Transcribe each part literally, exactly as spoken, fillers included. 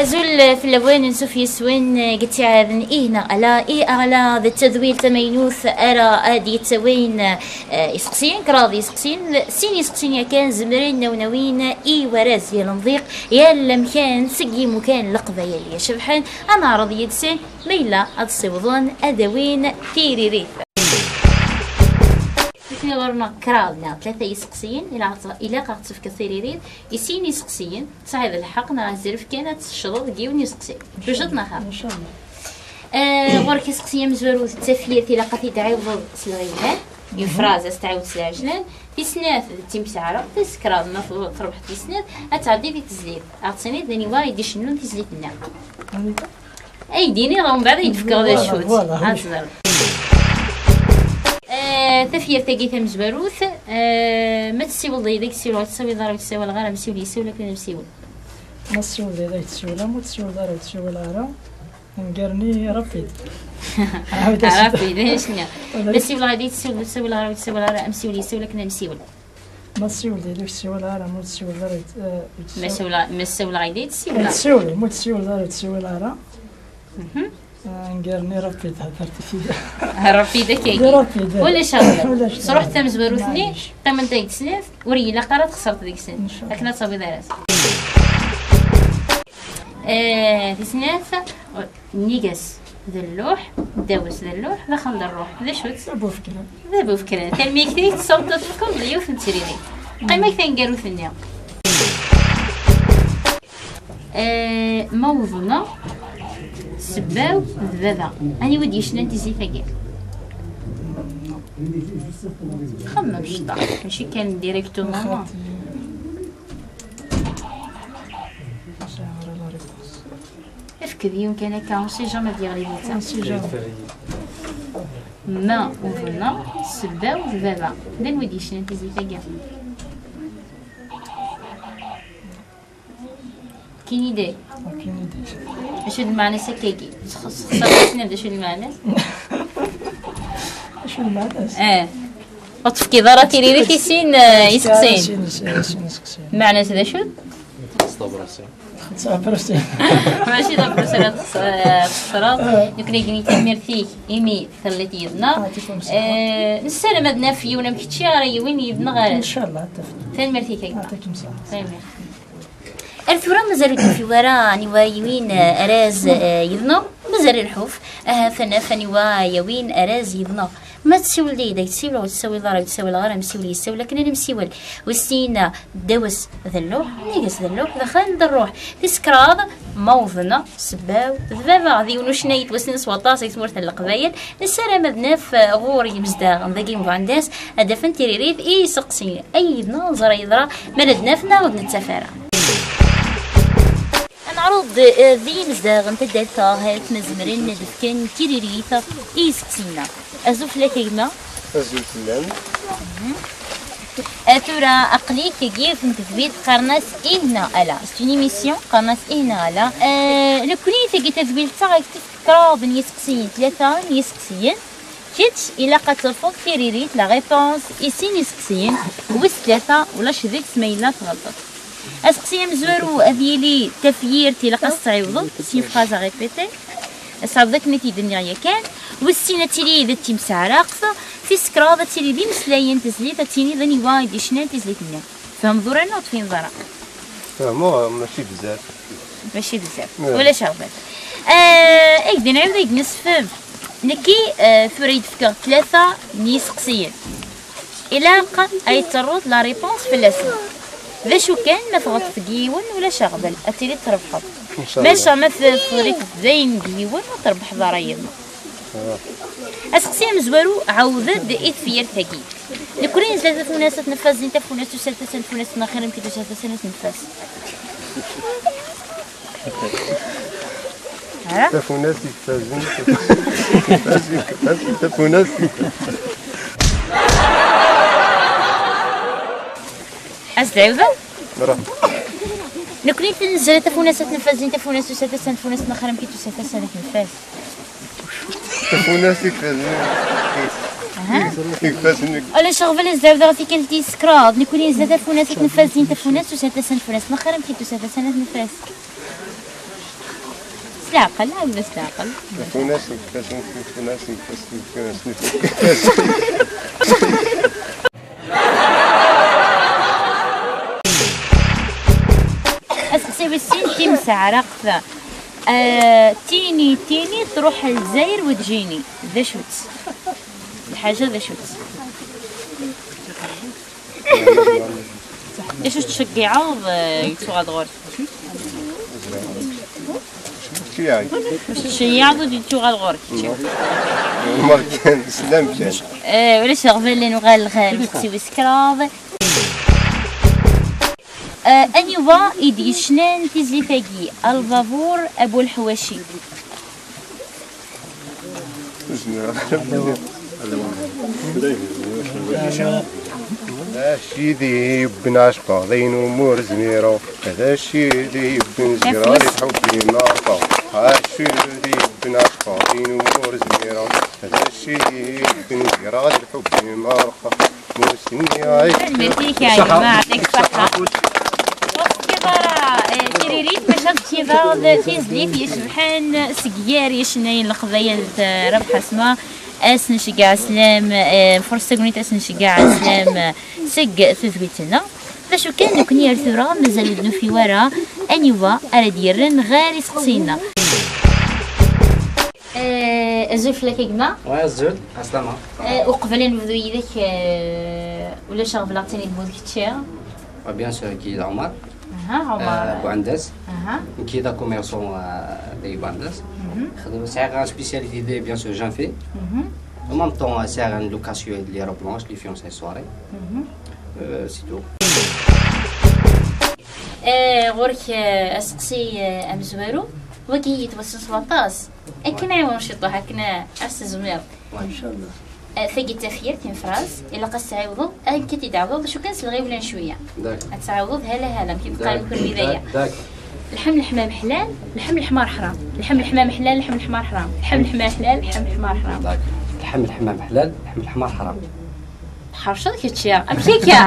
Azul fell-awen, ansuf yes-wen deg ttiɛad n Ih neɣ Ala. Ih neɣ Ala d tadwilt tamaynut ara ad d-yettawin, eh, iseqsiyen, kraḍ iseqsiyen, sin iseqsiyen yakan zemren ad wen-awin i warraz yal amḍiq, yal amkan seg yimukan n Leqbayel icebḥen. Ad neɛreḍ yid-sen ma yella ad ssiwḍen ad awin tiririt. Nitni ɣur-neɣ kraḍ neɣ tlata iseqsiyen, ilaq ad ɣ-, ilaq ad ɣ-tefkeḍ tiririt i sin iseqsiyen, tesɛiḍ lḥeqq neɣ azref kan ad tfecleḍ deg yiwen iseqsi. Tujjdeḍ neɣ xaṭi? Incallah. Eh, ɣur-k iseqsi amezwaru d tafyirt, ilaq ad t-id-tɛiwdeḍ s lɣiban, une phrase ad s-tɛiwed s lɛejlan, tis snat d timseɛreqt, tis kraḍ ma tebɣ-, trebḥeḍ tis snat, ad tɛeddiḍ i tezlit, ad ɣ-tiniḍ d aniwa i d-icennun tizlit-nni. Aydi-nni ɣer mbeɛd ay d-fkeɣ d acu-tt. Voilà, voilà. Ad teẓreḍ. Eh, tafyirt-agi tamezwarut, eh, ma tessiwleḍ yid-i, ssiwleɣ, ur tessiwleḍ ara, ur tessawaleɣ ara, amsiwel yessawel akken ad nessiwel. Ma tessiwleḍ yid-i, ur tessiwleḍ ara, ur tessiwleḍ ara, ur tessiwleɣ ara, nnger-nni rapid. Rapid, eh, acnga. Wala. Ma tessiwleḍ yid-i, ur tessiwleḍ, ur tessawaleɣ ara, ur tessawaleɣ ara, amsiwel yessawel akken ad nessiwel. Ma tessiwleḍ yid-i, ur tessiwleḍ ara, ma ur tessiwleḍ ara, eh, ur tessiwleḍ. Ma ssiwleɣ, ma ssiwleɣ yid-i, ur tessiwleḍ. Ur tessiwleḍ, ma ur tessiwleḍ ara, ur tessiwleḍ ara. Mhm. Ah, nnger-nni rapid, hedder-t-id. Rapid, akka-agi. Rapid. Ulac aɣilif. Ulac aɣilif. Truḥ tamezwarut-nni, maɛlic. Qqiment deg tesnat, ur ilaq ara txesreḍ deg-sen. Incallah. Akken ad tawiḍ aras. Eh, tis snat, nnig-as d lluḥ, ddaw-as d lluḥ, daxel d ṛṛuḥ. D acu-tt? D abufekran. D abufekran. Tanemmirt-ik, tessawḍeḍ ad tefkeḍ d yiwet n tiririt. Qqim-ak taneggarut-nni. Eh, ma uḍneɣ, sebba-w d baba. Aniwa d-yecnan tizlit-agi? Xemmem cṭaḥ, mačči kan directement. Efk-d yiwen kan akka, on sait jamais ad yeɣli netta. On sait jamais. Ma uḍneɣ, sebba-w d baba. D anwa i d-yecnan tizlit-agi? Kini de. Kini de. Acu d lmeɛna-s akkagi? Sexṣer-asen d acu d lmeɛna-s? Acu d lmeɛna-s? Eh. Ur tefkiḍ ara tiririt i sin, eh, iseqsiyen. Sin, sin, sin iseqsiyen. Lmeɛna-s d acu? Xeṣṣer abrasi. Xeṣṣer abrasi. Mačči d abrasi ara txeṣ-, eh, txeṣreḍ. Eh. Nekkni gni tanemmirt-ik imi telliḍ yid-neɣ. Ɛṭikum ṣṣeḥḥa. Eh, nessaram ad naf yiwen am kečči ara yawin yid-neɣ araz. Incallah, ad tafem. Tanemmirt-ik a gma. Ɛṭikum ṣṣeḥḥa. Tanemmirt. Ar tura mazal ur d-tufi wara aniwa yawin, eh, araz, eh, yid-neɣ. Mazal lḥuf. Ahat ad naf aniwa yawin araz yid-neɣ. Ma tessiwleḍ-iyi-d, ad k-ssiwleɣ, ur tessawileḍ ara, ur tessawileɣ ara, amsiwel yessawel akken ad nemsiwel. Wis sin, ddaw-as d lluḥ, nnig-as d lluḥ, daxel d ṛṛuḥ. Tis kraḍ, ma uḍneɣ, sebba-w d baba. D yiwen ucennay yettwassnen s waṭas deg tmurt n Leqbayel. Nessaram ad naf, eh, ɣur yimezdaɣ n dagi n Buɛendas ad d-afen tiririt i yiseqsiyen. Ay yid-neɣ ad nẓer ay yeḍra, ma ad naf neɣ ur d-nettaf ara. Ad neɛreḍ, eh, d yimezdaɣ n taddart Taharet ma zemren ad d-fken tiririt i yiseqsiyen-a. Azul fell-ak a gma. Azul fell-am. Mhm. Eh, tura aql-ik deg yiwet n tedwilt qqaren-as Ih neɣ Ala. C'est une émission qqaren-as Ih neɣ Ala. Eh, nekkni tagi tadwilt-a ad k-tefk kraḍ n yiseqsiyen, tlata n yiseqsiyen. Kečč ilaq ad terfuḍ tiririt, la réponse, i sin iseqsiyen, wis tlata ulac deg-s ma yella tɣelṭeḍ. Aseqsi amezwaru ad yili tafyirt, ilaq ad s-tɛiwdeḍ, c'est une phrase à répéter. Ad s-tɛawdeḍ akken i t-id-nniɣ yakan. Wis sin ad tili d timseɛraqt, tis kraḍ ad tili d imeslayen n tezlit, ad tiniḍ aniwa i d-yecnan tizlit-nni. Tfehmeḍ tura neɣ ur tefhimeḍ ara? Fehmeɣ, mačči bezzaf. Mačči bezzaf. Ih. Ulac aɣbel. Eh, ak-d-nɛiwed, ak-d-nessefhem. Nekki, eh, tura i d-fkeɣ tlata n yiseqsiyen. Ilaq ay d-terreḍ la réponse fell-asen. D acu kan, ma tɣelṭeḍ deg yiwen, ulac aɣbel, ad tiliḍ trebḥeḍ. Incallah. Maca ma t-, teḍliteḍ dayen deg yiwen, ur trebbḥeḍ ara yiḍ. Aseqsi amezwaru, ɛawed-d i tefyirt-agi. Nekkni nezla tafunast ad tneffas, zin tafunast tusa-d tasa n tfunast n axir, amek i tusa tasa n tneffas? Ha? Tafunast i tfazen, tafunast i tfazen. Ad s-d-ɛiwdeɣ? Mra. Nekkni nezla tafunast ad tneffas, zin tafunast tusa-d tasa n tfunast n axir, amek i tusa tasa n tneffas? Tafunast i tfazen. Ifassen-ik. Ala ceɣbel azdaw daɣ tikkelt tis kraḍ, nekkni nezda tafunast ad nfaz din tafunast, tusa tasa n tfunast, nexxir amek i d-tusa tasa n tfunast. S leɛqel, ɛawed s leɛqel. Tafunast, ifassen, ifassen, ifassen, ifassen. Aseqsi wis sin, timseɛraqt. Ah, tini, tini, truḥ Lezzayer ur d-tjini. D acu-tt? Lḥaǧa d acu-tt? D acu tettceggiɛeḍ, ah, yettuɣal ɣur-k? Ur tettceyyiɛeḍ ur d-yettuɣal ɣur-k. Merkan, slam kan. Eh, ulac aɣbel, nuɣal ɣer useqsi wis kraḍ. Eh, aniwa i d-yecnan tizlit-agi, a lbabur a bu leḥwaci? Ur zmireɣ ara. D acu i d-yewwin aceqqaḍ-inu ma ur zmireɣ? D acu i d-yewwin zgireɣ di lḥubb-im aɣeṭṭaɣ? D acu i d-yewwin aceqqaḍ-inu ma ur zmireɣ? D acu i d-yewwin zgireɣ di lḥubb-im aɣeṭṭaɣ? Tanemmirt-ik a gma, yɛṭik ṣṣeḥḥa. Ur tekkiḍ ara, eh, tiririt, maca tekkiḍ-aɣ-d tizlit icebḥen seg gar yicennayen n Leqbayel d Rabeḥ Asma. Ad s-nceggeɛ sslam, eh, nfurṣ tagnit ad s-nceggeɛ sslam, eh, seg tedwilt-nneɣ. D acu kan, nekkni ar tura mazal ur d-nufi wara aniwa ara d-yerren ɣer iseqsiyen-nneɣ. Eh, azul fell-ak a gma. Wa azul, aslama. Eh, uqbel ad nebdu yid-k, eh, ulac aɣbel ad tiniḍ bu d kečči. Ah, bien sûr, nekki d Omar. Aha, Omar. Euh, Buɛendas. Aha. Nekki d commerçant, euh, di Buɛendas. Mhm. Xedmeɣ, sɛiɣ une spécialité de, bien sûr, j'en fais. Mhm. En même temps, euh, sɛiɣ une location, les robe blanche, les fiançailles soirée. Mhm. Euh, c'est tout. Eh, ɣur-k, eh, aseqsi, eh, amezwaru. Wagi yettwassen s waṭas. Akken ad iɛiwen ciṭuḥ, akken ad s-tezmireḍ. Inchallah. Eh, tagi d tafyirt, une phrase, ilaq ad s-tɛiwdeḍ, ayen kan i d-tɛawdeḍ, d acu kan s lɣiwlan cwiya. D'accord. Ad tɛawdeḍ hala hala, amek i teqqarem kunwi d aya. D'accord. Lḥem leḥmam ḥlal, lḥem leḥmar ḥram. Lḥem leḥmam ḥlal, lḥem leḥmar ḥram. Lḥem leḥmam ḥlal, lḥem leḥmar ḥram. D'accord. Lḥem leḥmam ḥlal, lḥem leḥmar ḥram. Tḥerceḍ kečči, amek akka?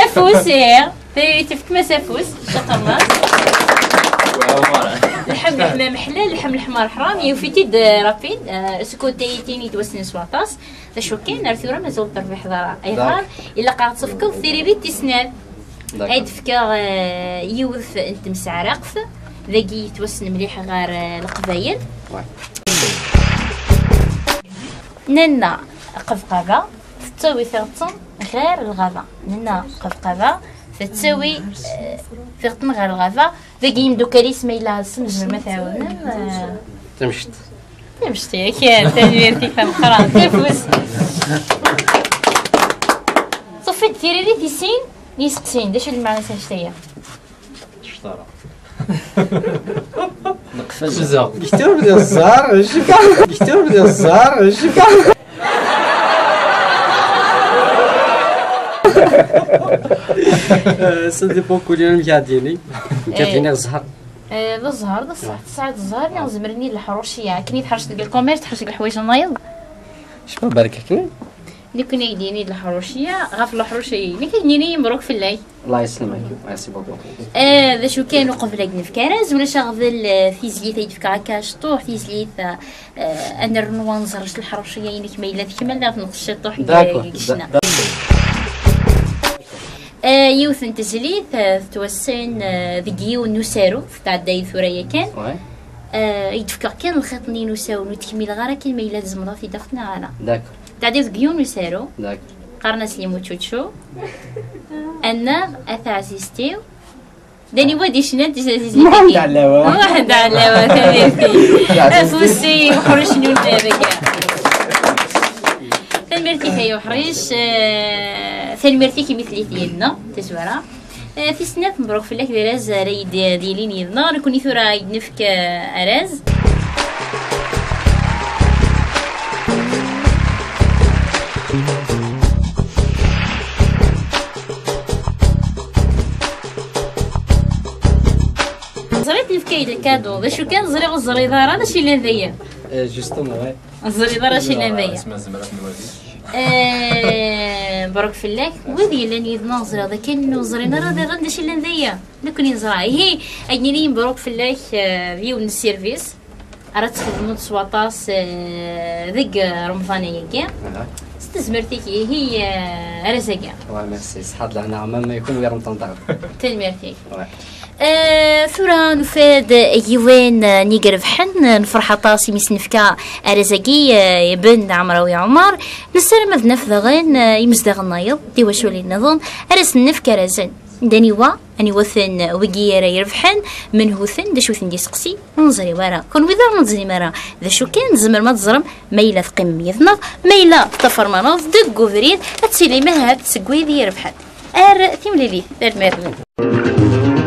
Afus, ih. Tayri tefkem-as afus, caqernas. Lḥem leḥmam ḥlal, lḥem leḥmar ḥram, yufi-t-id, euh, rapide, euh, skud tayri-tini yettwassnen s waṭas. D acu kan, ar tura mazal ur terbiḥeḍ ara. Ayɣer? Ilaq ad ɣ-tefkeḍ tiririt tis snat. D'accord. Ad d-fkeɣ, euh, yiwet n temseɛraqt, dagi yettwassen mliḥ ɣer, euh, Leqbayel. Ouais. Nanna Qabqaba tettawi tiɣeṭṭen ɣer lɣaba. Nanna Qabqaba tettawi, eh, tiɣeṭṭen ɣer lɣaba. Dagi imeddukal-is ma yella ɣer-sen, tzemrem ad tɛawnem, eh. Tamect. Tamect, yakan, tanemmirt-ik tameqqrant. Afus. Tufiḍ tiririt i sin n yiseqsiyen, d acu i d lmeɛna-s annect-agi? Cṭara. Neqfez. Qefzeɣ. Ktur di ẓẓar, jika. Ktur di ẓẓar, jika. Euh, ça dépend kul yiwen amek ad d-yini. Nekk ad d-iniɣ zzher. Eh, d zzher, d ṣṣeḥ, tesɛiḍ zzher, neɣ zemren i leḥruciya. Akken i tḥerceḍ deg lkumirs, tḥerceḍ deg leḥwayeǧ nnayeḍ. Cfa barek akken. Nekkni ay d-yini d leḥruciya, ɣef leḥruciya-inek, ay d-nini yemruk fell-ak. Allah yeslemek. Merci beaucoup. Eh, d acu kan, uqbel ad nefk araz, ulac aɣbel, eh, tizlit ay d-fkeɣ akka cṭuḥ, tizlit, eh, ad nernu ad nẓer leḥruciya-inek ma yella tekmal, ad neqs ciṭuḥ deg, d'accord, deg ccna. Da, da. Eh, yiwet n tezlit, eh, tettwassen, eh, deg yiwen n usaru, tetɛedda-yi tura yakan. Ouais. Eh, i d-fkeɣ kan lxiḍ-nni n usaru, ur tkemmileɣ ara kan ma yella tzemreḍ ad t-id-tafeḍ neɣ ala. D'accord. Teɛdiḍ deg yiwen usaru. D'accord. Qqaren-as Limucucu. Annaɣ a taɛzizt-iw. D aniwa d-icnan tizazizit-agi? Muḥend Ɛlawa. Muḥend Ɛlawa, tanemmirt-ik. Afus i uḥric n unnar-agi. Tanemmirt-ik ay uḥric, eh, tanemmirt-ik imi telliḍ yid-neɣ, tazwara. Eh, tis snat, mebruk fell-ak d araz ara yi-d-, d-yilin yid-neɣ. Nekkni tura ad yi-d-nefk, eh, araz. Ẓriɣ nefka-yi-d lkadu. D acu kan, ẓriɣ ur teẓriḍ ara d acu yellan dagi. Eh, justement, ouais. Ur teẓriḍ ara d acu yellan dagi. Asma zemreɣ ad nwali. Eh, mbruk fell-ak. Wid yellan yid-neɣ ẓriɣ d akken ur ẓrin ara diɣen d acu yellan daya. Nekkni neẓra. Ihi, ad nini mbruk fell-ak, eh, d yiwen n service ara txedmeḍ s waṭas, eh, deg, eh, Remḍan-agi. S tezmert-ik, ihi, eh, arraz-agi. Ouais, merci. Ṣṣeḥa d lehna, ma ma يكون ويا رمضان دار. Tanemmirt-ik. Ouais. Eh, tura nufa-d yiwen, eh, n yirebḥen, eh, nefreḥ aṭas imi s-nefka arraz-agi, eh, Ibn Ɛemrawi Ɛumar. Nessaram ad naf daɣen, eh, imezdaɣ-nnayeḍ, tiwaculin nniḍen, ara sen-nefk arrazen. D aniwa, aniwa-ten wigi ara irebḥen, menhu-ten, d acu-ten d iseqsi, ur neẓri ara. Kunwi d ur neẓrim ara. D acu kan, tzemrem ad teẓrem ma yella teqqimem yid-neɣ, ma yella teṭṭafarem-aneɣ deg ubrid, ad tilim ahat seg wid irebḥen. Ar timlilit, tanemmirt.